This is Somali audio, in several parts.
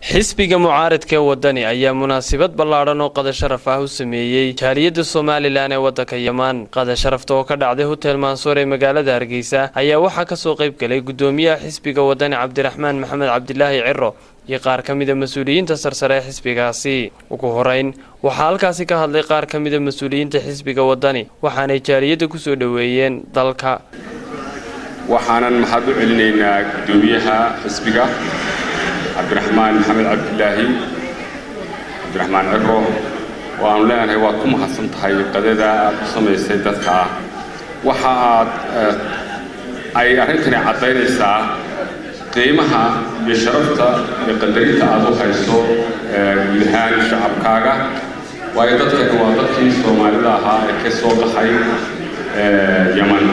Xisbiga mucaaradka ee Wadani ayaa munaasabad ballaadhan oo qada sharaf ah u sameeyey jaaliyadda Somaliland ee waddanka Yaman. Qada sharafta oo ka dhacday Hotel Mansoor ee magaalada Hargeysa ayaa waxaa kasoo qayb galay guddoomiyaha xisbiga Wadani, Cabdiraxmaan Maxamed Cabdilaahi Ciro, iyo qaar ka mida mas-uuliyiinta sarsare ee xisbigaasi. Ugu horeyn waxaa halkaasi ka hadlay qaar ka mida mas-uuliyiinta xisbiga Wadani, waxaanay jaaliyadda kusoo dhoweeyeen dalka. Waxaanan mahad u celinaynaa guddoomiyaha xisbiga, Cabdiraxmaan Maxamed Cabdilaahi, Cabdiraxmaan Ciro, oo aanu leenahay waad ku mahadsan tahay qadada aad u samaysay dadka. Waxa aad ay arrintani caddaynaysaa qiimaha iyo sharafta iyo qadarinta aad u hayso guud ahaan shacabkaaga, waayo dadkani waa dadkii Soomaalida ahaa ee ka soo qaxay Yaman.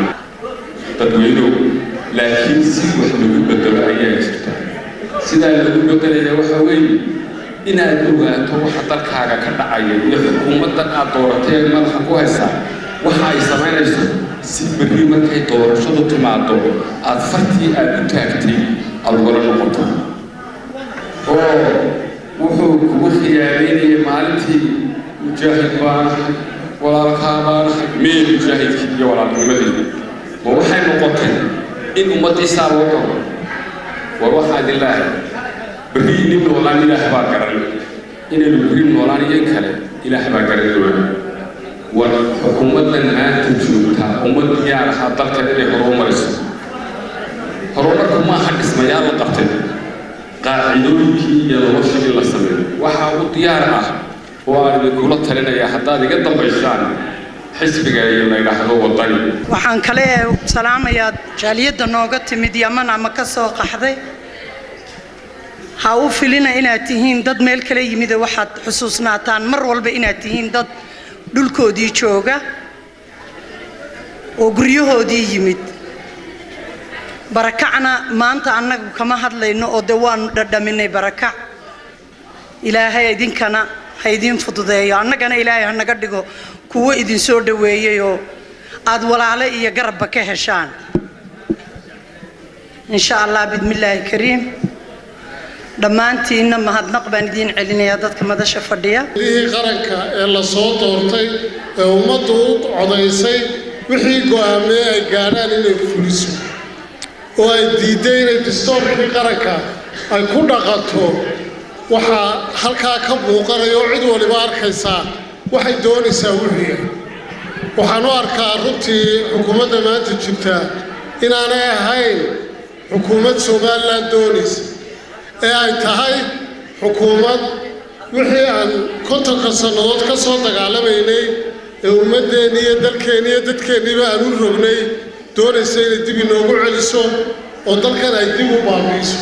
Dadweynuhu laakiin si wax lagu bedelo ayaa jirta. Sidaa lagu bedelaya waxa weeye inaad ogaato waxa dalkaaga ka dhacaya iyo xukuumaddan aad dooratay ee madaxa ku haysaa waxa ay samaynayso, si berri markay doorashadu timaado aad fartii aad u taagtay aada ugala noqoto. Oo wuxuu kugu khiyaameynayay maalintii "mujaahid baanahay, walaalkaa baanahay". Mee mujaahidkii iyo walaalnimadii? Ma waxay noqotay in ummaddiisaa loo galo? War waxaa idin leehay, berri nin noolaan Ilaah baa garan. Inaynu berri noolaan iyo in kale Ilaah baa garan doona. War xukuumaddan maanta joogtaa ummad diyaar ahaa dalkan inay horumariso. Horumarku maaha dhismayaal la qabtay, qaacidooyinkii iyo noloshii in la sameeyo waxaa u diyaar ah oo aan idinkula talinayaa haddaad iga dambaysaan xisbiga iyo la yidhaahdo Wadani. Waxaan kale salaamayaa jaaliyadda nooga timid Yaman ama ka soo qaxday. Ha u filina inaad tihiin dad meel kala yimide, waxaad xusuusnaataan mar walba inaad tihiin dad dhulkoodii jooga oo guryahoodii yimid. Barakacna maanta annagu kama hadlayno oo dee waanu dhadhaminay barakac. Ilaahay idinkana ha idiin fududeeyo, annagana Ilaahay ha naga dhigo kuwo idinsoo dhoweeyey oo aad walaale iyo garabba ka heshaan, insha Allah, bidmillaahi kariim. Dhammaantiinna mahadnaq baan idiin celinayaa, dadka madasha fadhiya. Lihii qaranka ee la soo doortay ee ummaddu u codaysay, wixii go'aamee ay gaadhaan inay fuliso oo ay diidday inay distoorkii qaranka ay ku dhaqanto, waxaa halkaa ka muuqanaya oo cid waliba arkaysaa waxay doonaysaa wuxuu yahay. Waxaan u arkaa runtii xukuumadda maanta jirta inaanay ahayn xukuumad Somaliland doonaysa ee ay tahay xukuumad wixii aan 50-ka sannadood ka soo dagaalamaynay ee ummaddeenni iyo dalkeenni iyo dadkeenniiba aan u rognay doonaysa inay dib inoogu celiso oo dalkan ay dib u baabi'iso.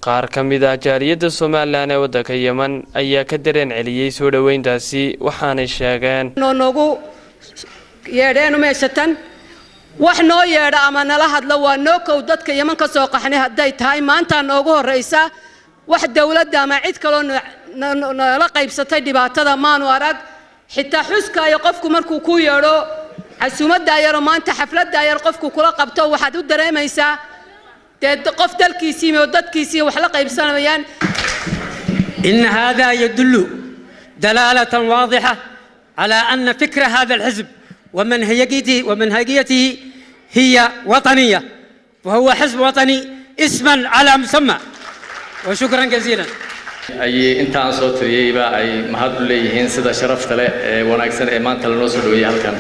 Qaar ka mid ah jaaliyadda Somaliland ee waddanka Yeman ayaa ka dareen celiyey soo dhoweyntaasi, waxaanay sheegeen: Noogu yeedheen meeshatan wax noo yeedha ama nala hadlo waa noo kow. Dadka Yeman ka soo qaxnay hadday tahay, maantaa noogu horraysa wax dowladda ama cid kaloo nala qaybsatay dhibaatada maanu arag. Xitaa xuskaayo qofku markuu ku yeedho, casuumaddaa yaroo maanta xafladdaa yar qofku kula qabto, waxaad u dareemaysaa dee qof dalkiisii oo dadkiisii wax la qaybsanayaan. إن هذا يدل دلالة واضحة على أن فكر هذا الحزب ومنهجيته هي وطنية، وهو حزب وطني اسما على مسمى، وشكرا جزيلا. Ay intaan soo tiriyeyba ay mahad u leeyihiin sida sharafta leh ee wanaagsan ee maanta lanoo soo dhaweeyey halkan.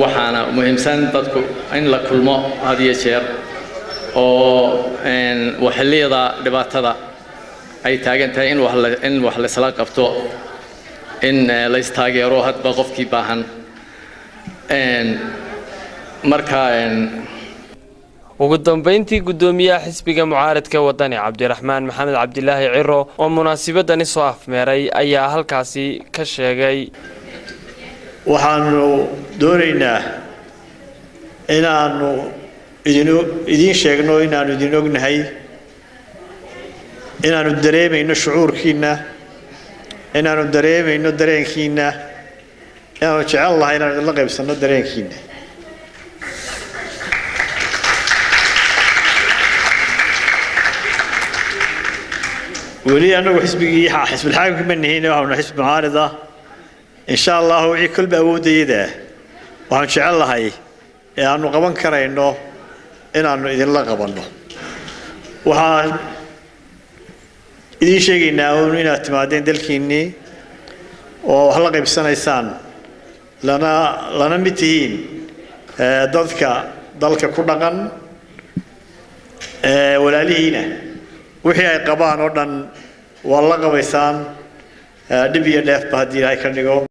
Waxaana muhiimsan dadku in la kulmo had iyo jeer oo xilliyada dhibaatada ay taagan tahay in wax laysla qabto, in laystaageero hadba qofkii baahan marka. Ugu dambayntii, guddoomiyaha xisbiga mucaaradka Wadani, Cabdiraxmaan Maxamed Cabdilaahi Ciro, oo munaasabadani soo afmeeray ayaa halkaasi ka sheegay: Waxaanu doonaynaa inaanu idin idiin sheegno inaanu idin ognahay, inaanu dareemayno shucuurkiinna, inaanu dareemayno dareenkiinna, inaanu jecel lahay inaanu idinla qaybsanno dareenkiinna. Weli annagu xisbigii xisbilxaakimka ma nihin, waxaanu xisbi mucaarid ah. Insha Allahu wixii kolba awooddayada waxaan jecel lahay ee aanu qaban karayno inaanu idinla qabanno. Waxaan idiin sheegaynaa uun inaad timaadeen dalkiinnii oo wax la qaybsanaysaan, lana mid tihiin dadka dalka ku dhaqan, walaalihiina. Wixii ay qabaan oo dhan waa la qabaysaan, dhib iyo dheefba haddii Ilaahay ka dhigo.